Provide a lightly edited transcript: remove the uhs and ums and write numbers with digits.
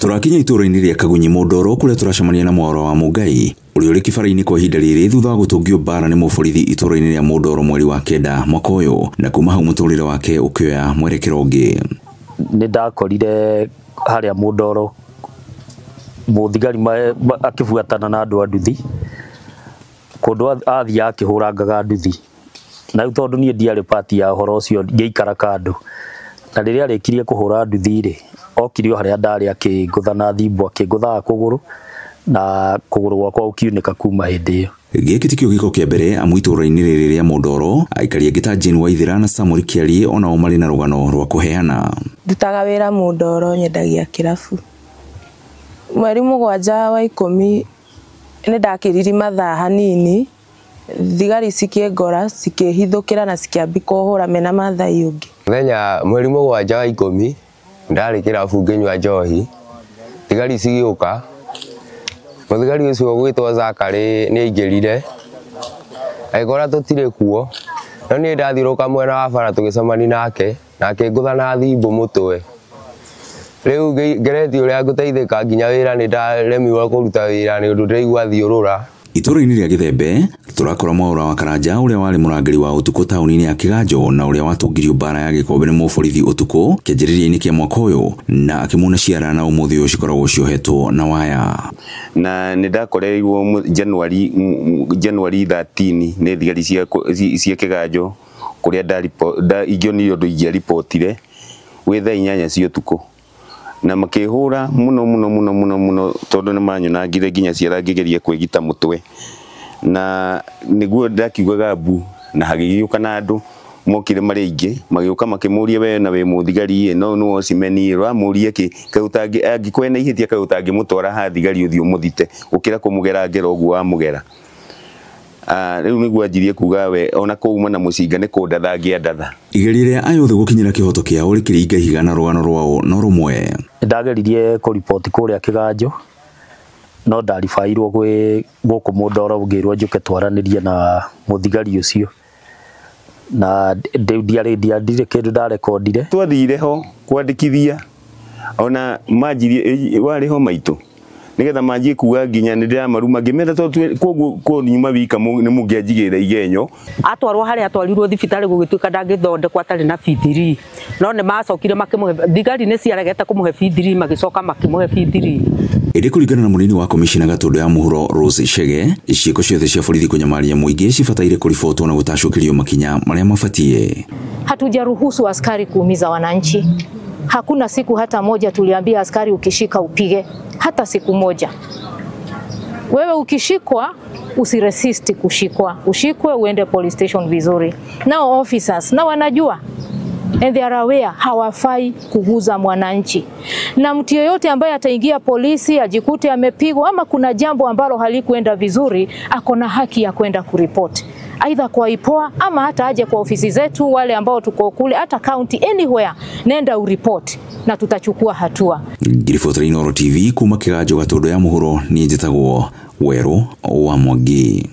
Tũrakinya itũũra-inĩ rĩa Kagunyi Mũndoro kũrĩa tũracemania na Mwaũra wa Mũngai ũrĩa ũrĩ kĩbara-inĩ kwa ihinda rĩrĩ thutha wa gũtũngio mbara nĩ mũborithi itũũra-inĩ rĩa Mũndoro mweri wa 9 mwaka ũyũ, na kuma hau mũtũrĩre wake ũkĩoya mwerekero ũngĩ. Nĩ ndakorire harĩa Mũndoro mũthigari akĩbuatana na andũ a nduthi kũndũ athiaga akĩhũrangaga nduthi, na rĩu tondũ niĩ ndiarĩ part ya ũhoro ũcio ngĩikara kando, na rĩrĩa arĩkirie kũhũra nduthi rĩ, okire o harĩa ndarĩ akĩngũtha na thimbo, akĩngũthaga kũgũrũ na kũgũrũ gwakwa gũkiunĩka kuma hĩndĩ ĩyo. Gĩkĩ tikĩo gĩko kĩa mbere amu itũũra-inĩ rĩrĩ rĩa Mũndoro aikari angĩ ta Jane Waithera na Samuel Kĩarie onao marĩ na rũgano rwa kũheana. Ndutaga wĩra Mũndoro, nyendagia kĩrabu. Mweri 7 wa 10 nĩ ndakĩriri mathaa hanini, thigari cikĩngora cikĩhithũkĩra na cikĩambia kũhũra mena Mathai ũngĩ. Mũthenya mweri 7 wa 10 ndarĩ kĩrabu ngĩnyua njohi, thigari cigĩũka. Mũthigari ũcio ũgwĩtwo Zakary nĩ aingĩrire agĩkora tũtirĩ kuo, no niĩ ndathiũrũka mwena wa bara tũgĩcemania nake na akĩngũtha na thimbo mũtwe. Rĩu ngeretie ũrĩa ngũteithĩka nginya wĩra nĩ ndaremirwo kũruta wĩra nĩ ũndũ ndĩraigua thiũrũra. Itũũra-inĩ rĩa Gĩthembe tũrakora Mwaũra wa Karanja ũrĩa warĩ mũrangĩri wa ũtukũ taũni-inĩ ya Kĩganjo na ũrĩa watũngirio mbara ya gĩkombe nĩ mũborithi ũtukũ kĩanjĩrĩria-inĩ kĩa mwaka ũyũ na akĩmuna ciara na ũmũthĩ ũyũ cikoragwo ciohetwo na waya. Na nĩ ndakoreirwo January 13 nĩ thigari cia Kĩganjo kũrĩa ingĩonire ũndũ ingĩaribotire gwĩ thaa 8 cia ũtukũ, na makĩhũra mũno mũno mũno mũno mũno tondũ nĩ manyonangire nginya ciara ngĩgeria kwĩgita mũtwe, na nĩguo ndakiugaga mbu, na hagĩgĩũka na andũ mokire marĩ aingĩ magĩũka makĩmũria we na wĩ mũthigari ĩ no nĩ wocimeni ũramũria kĩ kaĩ angĩkorwo ena ihĩtia kaĩ ũtangĩmũtwara ha thigari ũthiĩ ũmũthite gũkĩra kũmũgera ngero ũguo wamũgera. Rĩu nĩguo anjirie kuga we ona kũuma na mũcinga nĩ kũndatha ngĩandatha. Igeria rĩa ayũthĩ gũkinyĩra kĩhoto kĩao rĩkĩringa ihiga na rũgano rwao no rũmwe. Ndageririe kũriboti kũrĩa Kĩganjo no ndaribairwo gwĩ gũkũ Mũndoro ngĩrwo njũke twaranĩrie na mũthigari ũcio, na ndiarĩ ndirĩ kĩndũ ndarekondire. Twathire ho kwandĩkithia ona manjirie warĩ ho maitũ nĩgetha manjie kuga nginya nĩ ndĩramaruma ngĩmera tondũ koguo ko nyuma wika nĩ mũngĩanjigĩrĩra igenyo. Atwarwo harĩa atwarirwo thibitarĩ gũgĩtuĩka ndangĩthondekwo atarĩ na P3, no nĩ macokire makĩmũhe thigari nĩ ciaregete kũmũhe P3 magĩcoka makĩmũhe P3. Ĩndĩ kũringana na mũnini wa komishina Gatũndũ ya Mũhuro Rose Chege, ciĩko ciothe cia borithi kũnyamaria mũingĩ cibataire kũribotwo na gũtacũkĩrio makinya marĩa mabatiĩ. Hatujaruhusu askari kuumiza wananchi. Hakuna siku hata moja tuliambia askari ukishika upige, hata siku moja. Wewe ukishikwa usiresist kushikwa, ushikwe uende police station vizuri. Nao officers na wanajua and they are aware hawafai kuguza mwananchi. Na mtu yeyote ambaye ataingia polisi ajikute amepigwa ama kuna jambo ambalo halikuenda vizuri, akona haki ya kwenda kuripoti aidha kwa IPOA ama hata aje kwa ofisi zetu wale ambao tuko kule, hata county, anywhere, nenda uripoti na tutachukua hatua. Ngiribotera Inooro TV kuma Kĩganjo Gatũndũ ya Mũhuro, niĩ njĩtagwo Werũ wa Mwangi.